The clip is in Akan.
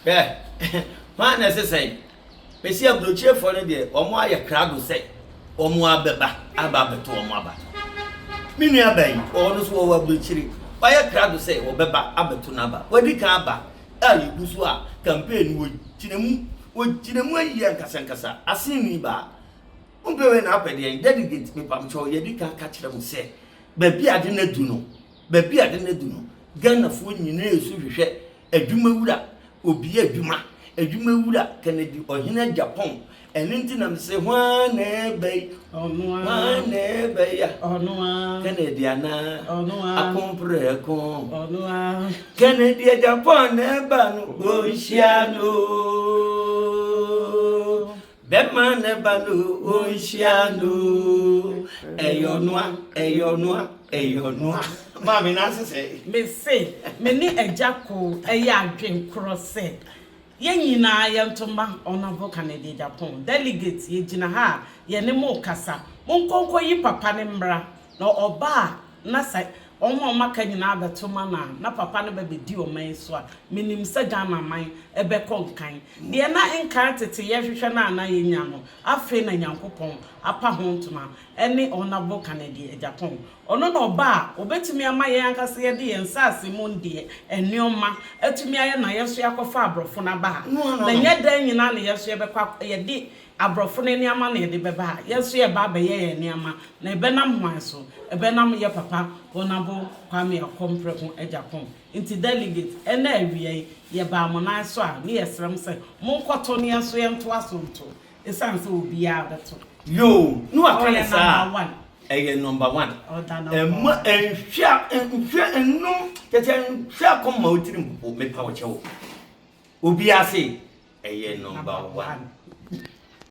Hwɛ, hwan na ɛse sɛn? Mese aburokyirefoɔ no deɛ wɔn ayɛ krado sɛ wɔn abɛba aba abɛto wɔn aba. Me nua baa yi, ɔno nso wɔwɔ aburokyire, wayɛ krado sɛ wɔbɛba abɛto n'aba. Wadi kan aba a yɛgu so a campaign no wɔgyina mu, wɔgyina mu ayie ankasa ankasa. Asenni baa. Wompɛ wei na wopɛ deɛn? Delegate, mepamkyɛw, yɛadi kan ka kyerɛ mo sɛ baabi a ade no adu no, baabi a ade no adu no, Ghanafoɔ nyinaa resu hwehwɛ Adwuma wura, obia adwuma, adwuma wura, Kennedy ɔhene Agyapong, ɛno nti na mese hwan na ɛreba yi, hwan na ɛreba yi a, Kennedy anaa, Akompreko, Kennedy Agyapong na ɛreba no, ɔnhyia no. Bɛma ne ba no ɔnhyia no Ɛyɛ ɔnoa, ɛyɛ ɔnoa, ɛyɛ ɔnoa Maame no ase sɛe. Me se, me ne Agya Koo yɛ adwen korɔ sɛ yɛn nyinaa yɛnto mma Honourable Kennedy Agyapong. Delegate, yɛgyina ha a yɛne mo rekasa. Monkɔ nkɔyi papa no mmra na ɔba a na sɛ wɔn a wɔaka nyinaa bɛto ma no a, na papa no bɛbɛdi ɔman yi so a, menim sɛ Ghana man bɛkɔ nkan. Deɛ na nkan tete yɛhwehwɛ no a na yɛnnya no, afei na Nyankopɔn apa ho ntoma ne Honourable Kennedy Agyapong. Ɔno na ɔba a, ɔbɛtumi ama yɛn ankasa yɛde yɛn nsaase mu deɛ, nnoɔma, atumi ayɛ na yɛn nso yɛakɔfa aborɔfo no aba ha. Na nyɛ daa nyinaa na yɛn nso yɛbɛkɔ, yɛde Aborɔfo no nneɛma na yɛde bɛba ha. Yɛn nso yɛreba abɛyɛ yɛn nneɛma, na ɛbɛnam hwan so? Ɛbɛnam yɛ papa Honabo Kwame Akompreko Agyapong. Nti delegate, ɛnnɛ awia yi, yɛbaa mo nan so a, ne yɛsrɛ mo sɛ, monkɔto na yɛn nso yɛntoa so nto, ɛsiane sɛ obiara bɛto. Yoo, ne waka no Ɔyɛ saa number one. a, ɛyɛ number one. Ɔda number Ɛmma one. ɛnhwɛ nhwɛ nnom, kyerɛ sɛ nhwɛ akɔm ma wo tiri mpopo, mepa wo kyɛw. Obiara se, ɛyɛ number one.